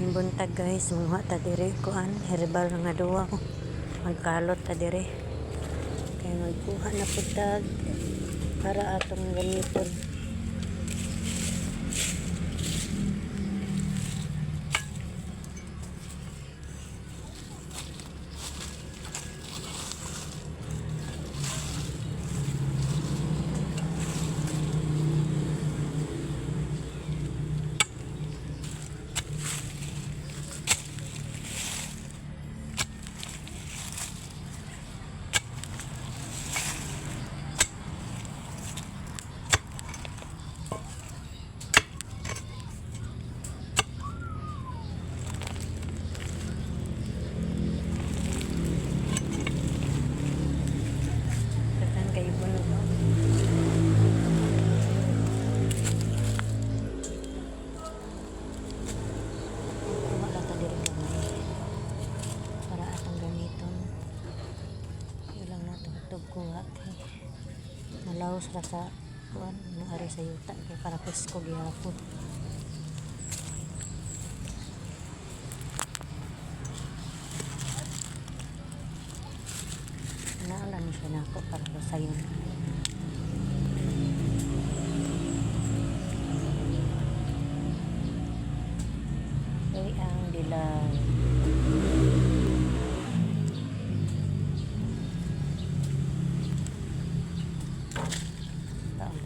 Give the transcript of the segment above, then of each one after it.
Maayong buntag, guys, manguha ta diri kuan herbal nga duwa ko. Magkalot ta diri. Kay magkuha na pud tag para atong gamiton. Daghan kayo bunog. Kuha lang ta diri gamay para atong gamiton. Ilang na tugtog kuha kay nalaos ra sa kuan ari sa yuta kay para presko gihapon. Naa ni siya nako para sayon. Uy, ang dilaw. Taon.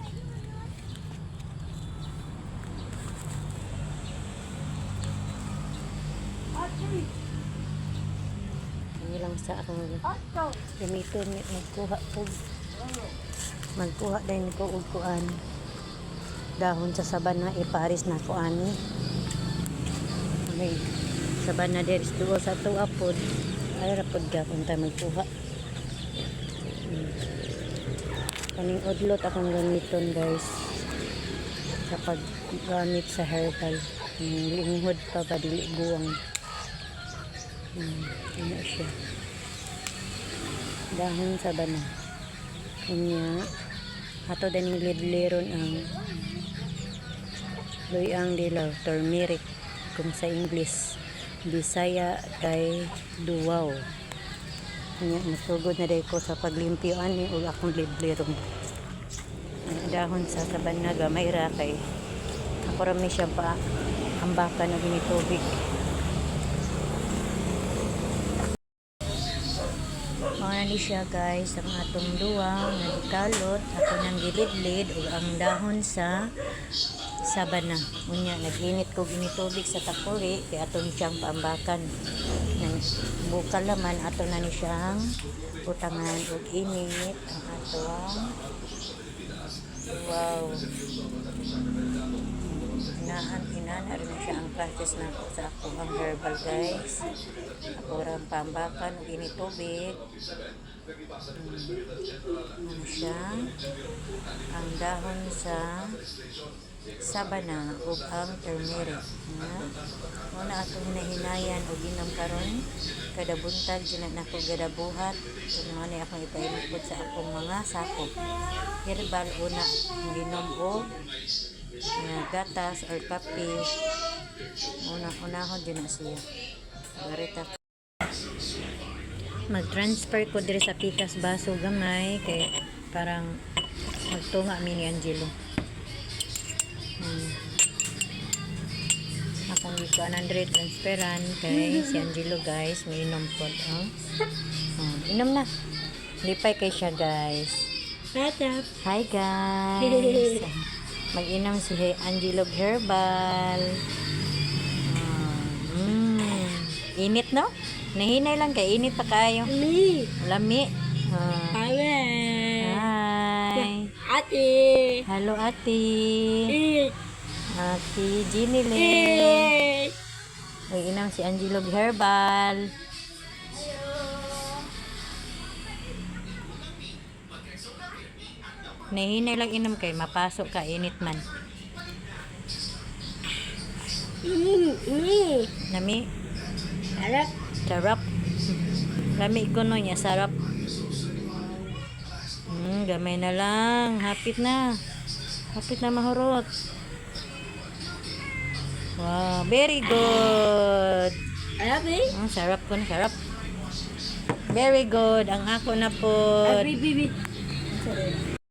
Kani lang sa akong gamiton, magkuha ko. Magkuha din ko og kuan. Dahon sa sabana, iparis na ko ani. May sabana diri sa duol sa tuwa pod. Ay ra pod gapon ta magkuha. Kaning udlot akong gamiton, guys, sa paggamit sa herbal. Linghod pa ba, dili guwang. Ano siya? Dahon sa bana. Unya, ato daning lidliron ang luyang dilaw, turmeric kung sa English. Bisaya kay duwaw. Unya, musugod na day ko sa paglimpyo ani ug akong lidliron. Ang dahon sa sabana, gamay ra kay ako ra ni siya pa ambakan og ini tubig. Mao na ni siya, guys, ang atong duwa nga gikalot, ato nang gilidlid ug ang dahon sa sabana. Unya nag-init kog ini tubig sa takuri kay aton siyang paambakan. Nang bukal laman, ato na ni siyang butangan og init ang atong wow. Inahan, inana rin na siya ang process na ako sa ako ang herbal, guys. Ako ra ang paambakan og ini tubig. Ano siya? Ang dahon sa sabana ug ang turmeric. Nga. Muna atong hinahinayan og inom karon kada buntag gina nako gada buhat ug mao ni akong ipainom pod sa akong mga sakop. Herbal una ginom og nga gatas or kape. Una unahon din na siya. Garita mag-transfer ko diri sa pikas baso gamay kay parang magtunga mi ni Angelo. Akong gikuanan diri, transferan kay si Angelo, guys, may inom pod, oh. Oh, inom na. Lipay kay siya, guys. What's up? Hi, guys. Mag-inom si Angelo Herbal. Ah. Init, no? Nahinay lang kay init pa kayo. Me. Lami. Ah. Hi. Hi. Ate. Hello, ate. Eh. Ate Ginny Lynn. Eh. Mag-inom si Angelo Herbal. Nahinay lang inom kay mapasok ka, init man. Me. Nami, Sarap. Sarap. Lami ko no niya, sarap. Gamay na lang. Hapit na. Hapit na mahurot. Wow, very good. Sarap eh. Ang sarap ko na, sarap. Very good. Ang ako na po. Ay, baby, baby.